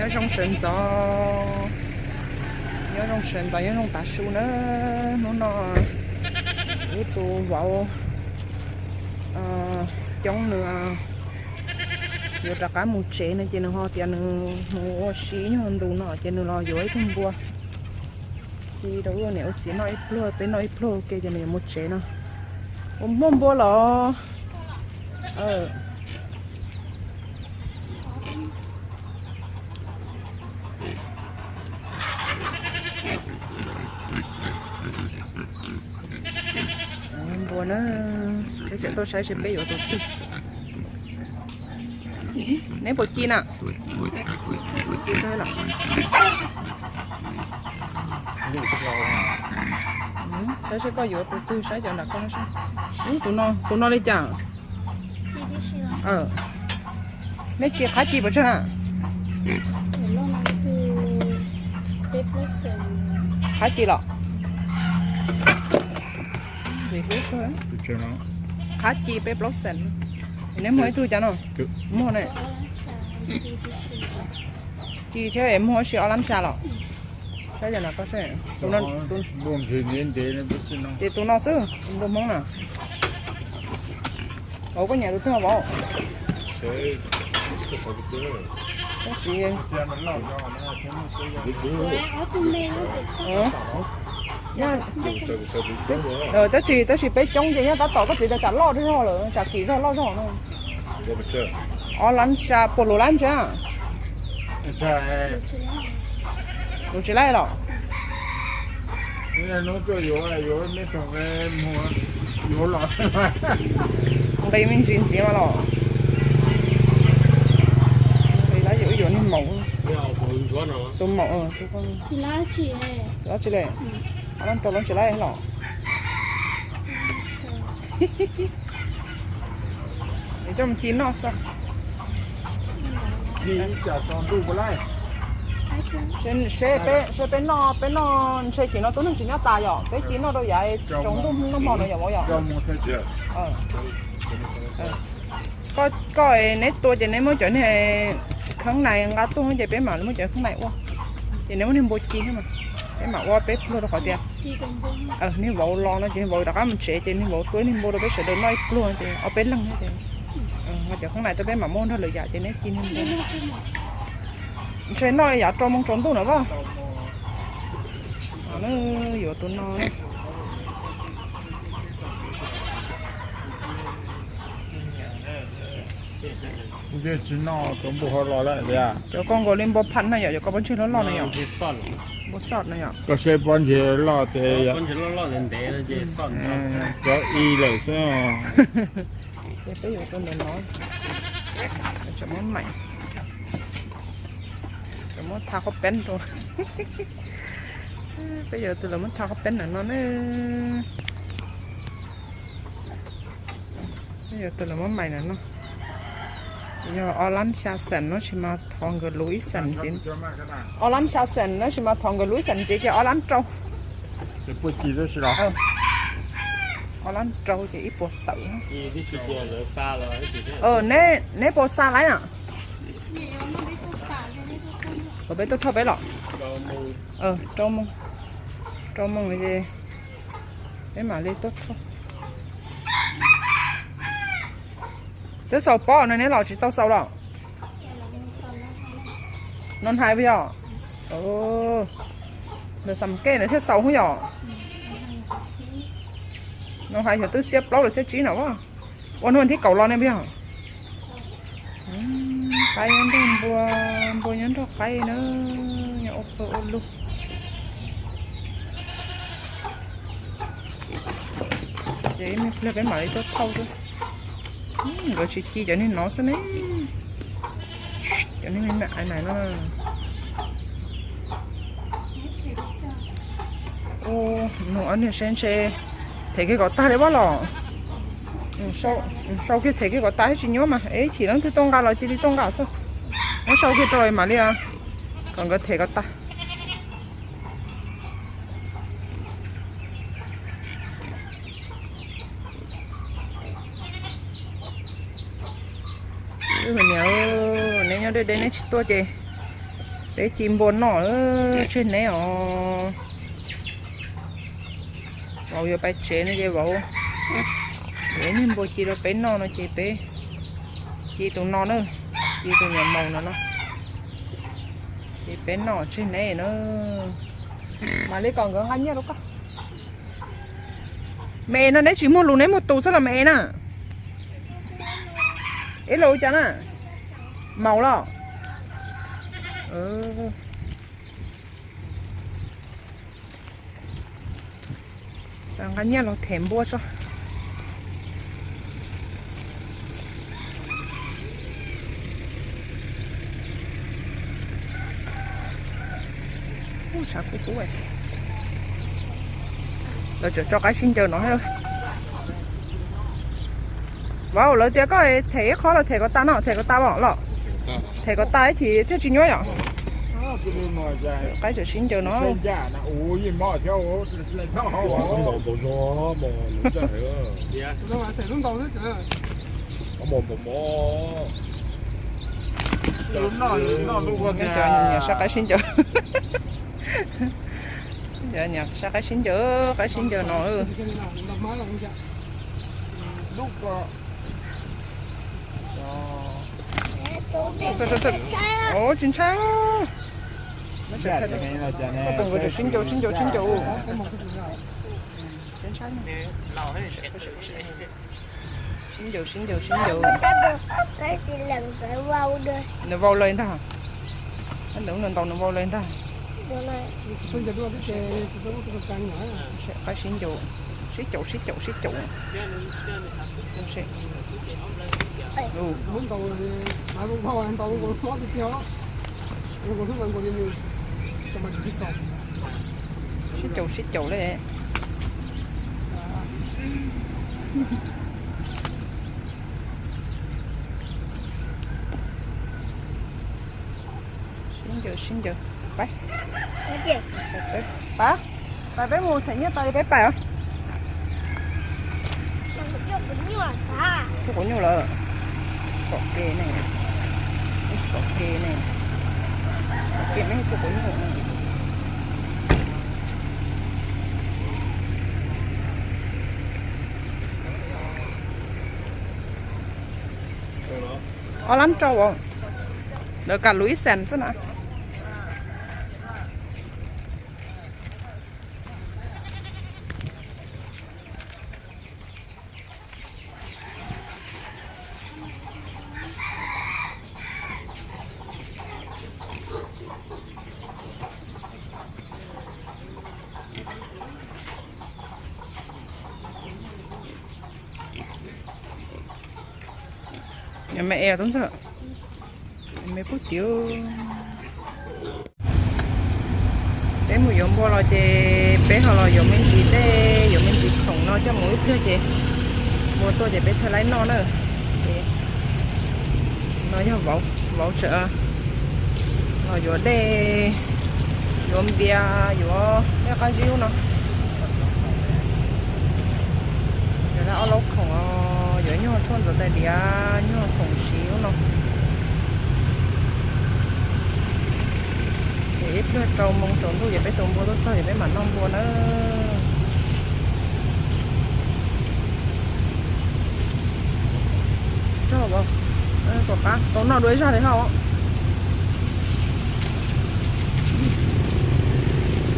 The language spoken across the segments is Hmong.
Nyob zoo sawv ntxov, nyob zoo sawv ntxov, nyob zoo tav su na. Hnub no ib tus vauv coob nws yuav rov qab mus tsev no ces nws ho tias nws mus ua si nyuag ntu no ces nws los yuav ib tug npua ci rau wb niam ua txiv noj ib pluag, peb noj ib pluag ua ke ces nws yuav mus tsev no. Ua muaj npua los. Npua na, peb tseem tuaj saib seb peb yuav tus twg. Neb puas ci na? Saib seb koj yuav tus twg, saib cov nram koj seb. Tus no, tus no li cas? Neb ci qhab ci puas tsawg na? Qhab ci los? Qhab ci peb plaub xees. Neb muag ib tug cas no? Muag ne. Ci thiab es muag ua si ob lab xya los? Saib yog no koj seb. Ces tus no xwb, tus npua Hmoob na. Vauv, koj nyiam tus twg vauv? Koj txiv. Tab sis, tab sis peb coob ces nyob tab tom koj txiv tias tsam loj zog lawm, tsam kim zog loj zog no. Ob lab xya puas luv lab ntsia. Luv tsis laij los? Nqi me ntsis ntxiv mas los. Nqi lab yuav, yuav niag maum. Tus maum, tus dab tsi le? Ob lab rau lab tsis laij los? Coj mus ci noj xwb. Seb peb, seb peb noj, peb noj ntshe chim no tub neeg tsis nyob tas yom, peb ci noj rau yav tsaus ntuj noj hmo no yom vauv yom. Koj, koj neb tua ces neb muab cov niag kheeb nais nqa tuaj ces peb mam muab cov kheeb nais ua. Ces neb muab niag npua ci thiab mas peb mam ua peb pluag rau qhov tias niag vauv los no ces niag vauv rov qab mus tsev ces niag vauv tua niag npua rau peb sawv daws noj ib pluag ces ob peb leeg thiab ces cov kheeb nais tuaj peb mam muab nrog lwm yam ces neb ci niag npua. Ntshe noj yav rau moos tsaus ntuj no as. Yuav tus no. Tsis noj cov npua ho los lawm tias. Cov koj nkaus li npua phaj no yom, cov koj pob ntseg loj loj no yom. Npua xoj no yom. Koj saib pob ntseg loj tias yom. Cov i lawm xwb. Ces peb yuav tus ntawm no, tseem muab maim, tseem muab tha qhov peeb rau. Peb yuav tus lawv muab tha qhov peeb ntawm no ne. Peb yuav tus lawv muab maim ntawm no. Yog ob lab xya xees no tsis mas thov nkawd luv ib xees ntxiv. Ob lab xya xees no tsis mas thov nkawd luv ib xees ntxiv ces ob lab rau. Ob lab rau ces ib puas tawm. Neb puas xa laib na? Kom peb tuaj thauj peb los. Rau moos, rau moos ces peb mam li tuaj thauj. Twb xaus pob no neb los tsis tau xaus los? No hais puas yog? Lawv xam kej lawv thiaj xaus hub yom. No hais xyov twb xiab plaub los xiab tsib no as. Ua hnub thib kaum los ne puas yog? Qaib nyob nrog npua, npua nyob nrog qaib na, nyob ua pawg ua lug. Ces ib me pliag peb mam li tuaj thauj xwb. Nkawd tsis ci cov niag no xwb ne. Cov niag me me ais nais no. Nug ob niag seb ntshe them kiag kom tag li pob los. Sau kiag them kiag kom tag thiab tsis nyuaj mas es chim leej twg tuaj nqa los cia li tuaj nqa xwb. Muab sau kiag rau mam li kom nkawd them kom tag. Wb niam, neb nyob deb deb neb tsis tuaj ces Peb ci npua noj tseg neb os. Vauv yuav pais tsev no ces vauv, vauv niag npua ci rau peb noj no ces peb ci tus no na, ci tus nyuam maus no no, ces peb noj tseg neb na. Mam li kom nkawd nqa nyiaj rau koj. Me no neb tsis muag lus neb muag tus xwb los me na. Ib los ua cas na? Maus los? Nqa nyiaj los them npua tso. Tshav kub kub, lawv tseem tso qaib sib ncaws no. Vauv, lawv tias koj them ib qho los them kom tas no, them kom tas los los. Them kom tas ib chim thiaj tsis nyuaj yom. Qaib tseem sib ncaws no. Nyob cov niam sab qaib sib ncaws. Cov niam sab qaib sib ncaws, qaib sib ncaws no. Tsis ntshai. Koj pom nkawd tseem sib ncaws sib ncaws sib ncaws. Sib ncaws sib ncaws sib ncaws. Nws vau lawm ntag. Ntawd nws ntaus nws vau lawm ntag. Qaib sib ncaws, sib caum sib caum sib caum. Sib caum sib caum li. Sib ncaws sib ncaws. Pab, pab peb mus them nyiaj tas li peb pais os. Tsuj quav nyuj lawm. Kom ke ne, kom ke ne, kom ke me tsuj quav nyuj. Ob lab rau, lawv kam lub ib xees xwb na. Nyob me es tub ntxawg, me pub tiuv. Peb mus yuav npua los ces peb ho los yuav me ntsis dej, yuav me ntsis khoom no coj mus ib pliag ces npua tuaj ces peb thiaj laib noj na. No yog vauv, vauv tseem los yuav dej, yuav npias, yuav dej qab zib no. Yuav ob laub khoom, yuav nyuag tshuaj ntxuav tais diav, nyuag khoom siv no. Ces ib pliag rau moo tsaus ntuj ces peb tus npua tuaj txog ces peb mam noj npua na. Tau noj dua ib zaj li hauj.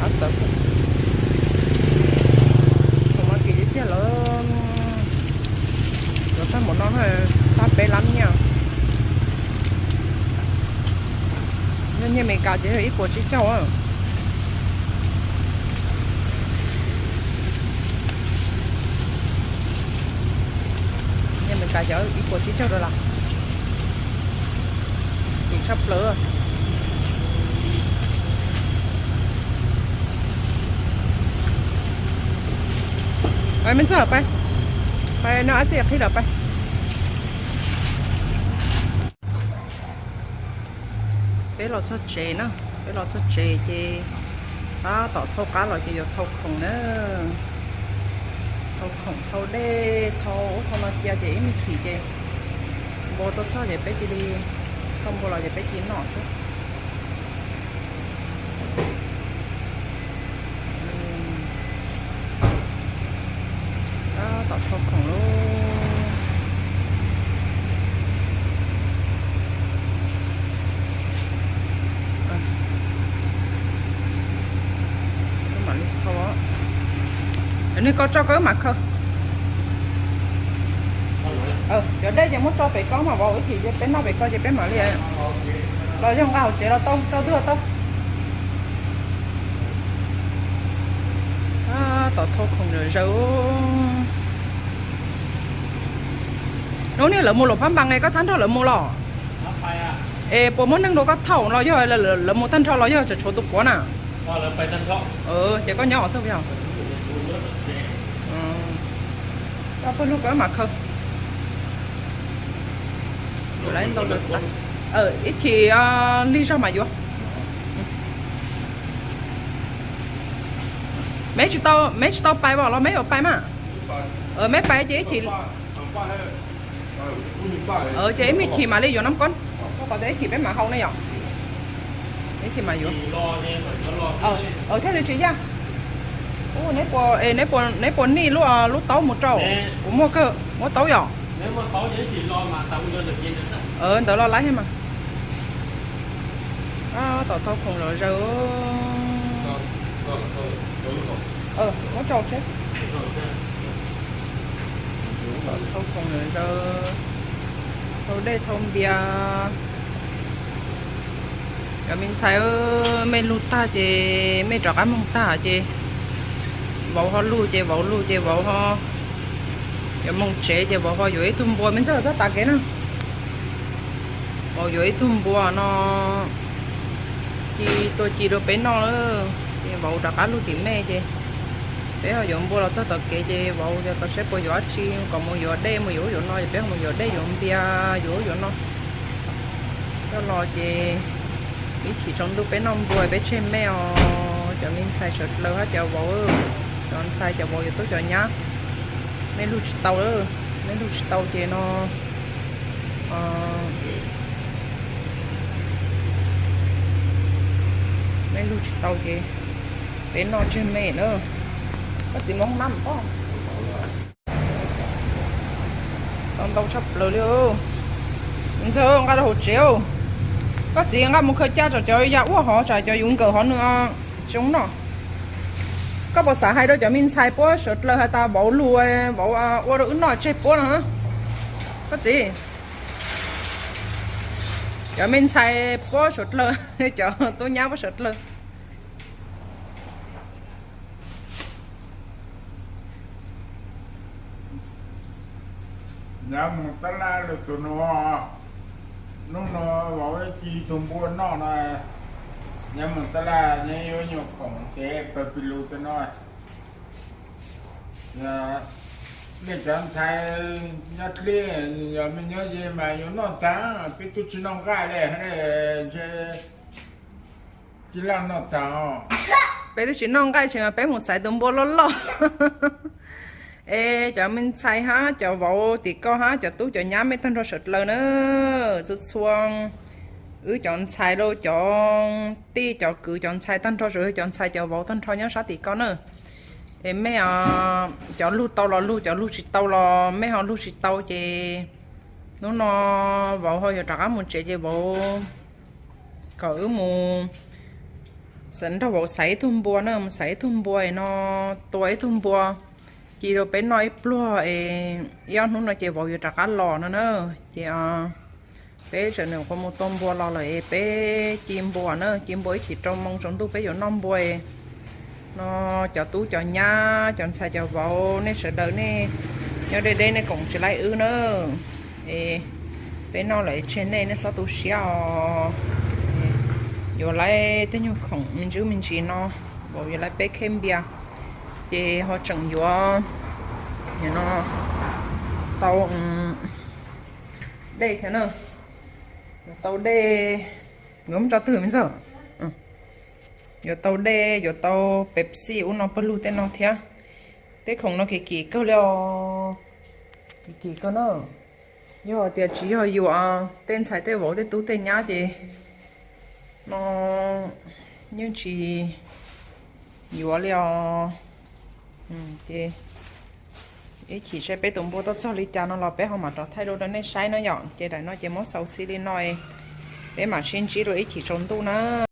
Ab tawv, thaum no kis tiag tiag lawm, yuav tag npaum no, pab peb lab nyiaj. Yog nyiaj Amelikas ces yog ib puas tsib caug. Nyiaj Amelikas ces ib puas tsib caug dollar. Kim tshaj plaws. Me ntxawg, pab noj ab tij qhib lawm pab. Peb los txog tsev na, peb los txog tsev ces tab tom thauj qab los ces yuav thau khoom na. Thau khoom thau dej thau ub thau no cia ces ib me chim ces npua tuaj txog ces peb cia li thauj npua los ces peb cia li noj xwb. Nws ko tso koj mam khaws. Cov dej ces muab tso pem ko mas vauv, ib chim ces peb noj pem ko ces peb mam li los yog nqa hauv tsev los tau, tso twg los tau. Tom thauj khoom zom zaws. Hnub niag lawv mus Luam Phab Npas es koj thab nrho lawv mus los? Es puas muaj neeg rau koj thaum los yog lawv mus tag nrho los yog tseem tshuav tus puav na? Ces koj nyob xwb yog? Koj pawg lug koj mam khaws. Ib chim lig zog mam yuav. Meb tsis tau, meb tsis tau pais os los meb yuav pais mas? Meb pais ces ib chim, ces ib me chim mam li yuav nab kob. Koj pom tias ib chim peb mam hau ne yom. Ib chim mam yuav. Thiaj li tsis yaj. Neb puas nij lub, lub taub mus rau? Kuv muaj kawg, muab taub yom. Ntawd los laib thiab mas. Tom thauj khoom zom zaws. Muab rau seb. Thauj khoom zom zaws, thau dej thau npias. Cov me ntxhais, mej lug tag ces mej rov qab moog tag ces vauv ho lug ces vauv lug ces vauv ho yuav moog tsev ces vauv ho yuav ib tug npua. Me ntxhais, txhob tav kev na. Vauv yuav ib tug npua no ci tua ci rau peb noj lawm ces vauv rov qab lug tim mej ces peb ho yuav npua los txog tom kev ces vauv yog tau saib puas yuav dab tsi kom mus yuav dej mus yuav ub yuav no ces peb ho mus yuav dej yuav npias yuav ub yuav no. Coj los ces ib chim tsaus ntuj peb noj npua peb tseg mej os cov me ntxhais sawv dlawg hab cov vauv. Cov ntxhais cov vauv yuav tub cov nyab, mej lug tsis tau lawm, mej lug tsis tau ces no, mej lug tsis tau ces peb noj tseg mej na. Koj txiv mus hoob nab pob. Tau ntau tshaj plaws li. Ntxawg nqa rau hauv tsev. Koj txiv nqa mus khaws ca tsam cov yam uaj hov tsam cov yuav nkawm hov nws tsis zoo noj. Koj puas xav hais rau cov me ntxhais puab sawv dlawg has tas vauv lug, vauv ua rau wb noj tseg puab no? Koj txiv, cov me ntxhais puab sawv dlawg, cov tub nyab puab sawv dlawg. Nyob mus tab laj lug txug nuav, nub nuav vauv ci tug npua noj no, nyob mus tab laj nyob yuav nyuag khoom ces pawg pis lug tau no. Nej cov ntxhais nyob dleb, yog mej nyob ze mas yuav noj taag, peb tub tsi noj nqaij le, ntshe tsi laj noj taag. Peb tub tsi noj nqaij tsees mas peb mus xaiv tus npua loj loj. Es cov me ntxhais hab cov vauv tim koj hab cov tub cov nyab mej tag nrho sawv dlawg na, txhua txhua wb cov ntxhais rau cov tij cov kwv cov ntxhais tag nrho, cov ntxhais cov vauv tag nrho nyob sab tim koj na. Es mej cov lug tau los lug, cov lug tsis tau los mej ho lug tsis tau ces hnub no vauv ho yuav rov qab mus tsev ces vauv kom wb mus nrog vauv xaiv ib tug npua na, mus xaiv ib tug npua no, tua ib tug npua ci rau peb noj ib pluag es ib ob hnub no ces vauv yuav rov qab los no na. Ces peb tseem nyuam qhuav mus tua npua los lawm es peb ci npua na, ci npua ib chim rau moo tsaus ntuj peb yuav noj npua no. Cov tub cov nyab cov ntxhais cov vauv nej sawv daws nej nyob deb deb nej koom tsis laib wb na. Es peb noj lawm tseg nej, nej txhob tu siab os. Yuav laib tej nyuag khoom me ntsis me ntsis no, vauv yuav laib peb kheb npias, ces ho tseem yuav no tau dej thiab na. Yuav tau dej, yuav mus tso twg me ntxawg? Yuav tau dej, yuav tau Pepsi ub no pawg lug tej no thiab. Tej khoom no kim kim kawg li os. Kim kim kawg na. Yog tias tsis yog yuav tej ntxhais tej vauv tej tub tej nyab ces no yeej tsis yuav li os. Ces ib chim saib peb tus npua tuaj txog li cas no los peb ho mam rov thaij dua rau nej saib na yom. Ces daim no ces muab xaus xij li no, peb mam sib ntsib dua ib chim tsaus ntuj na.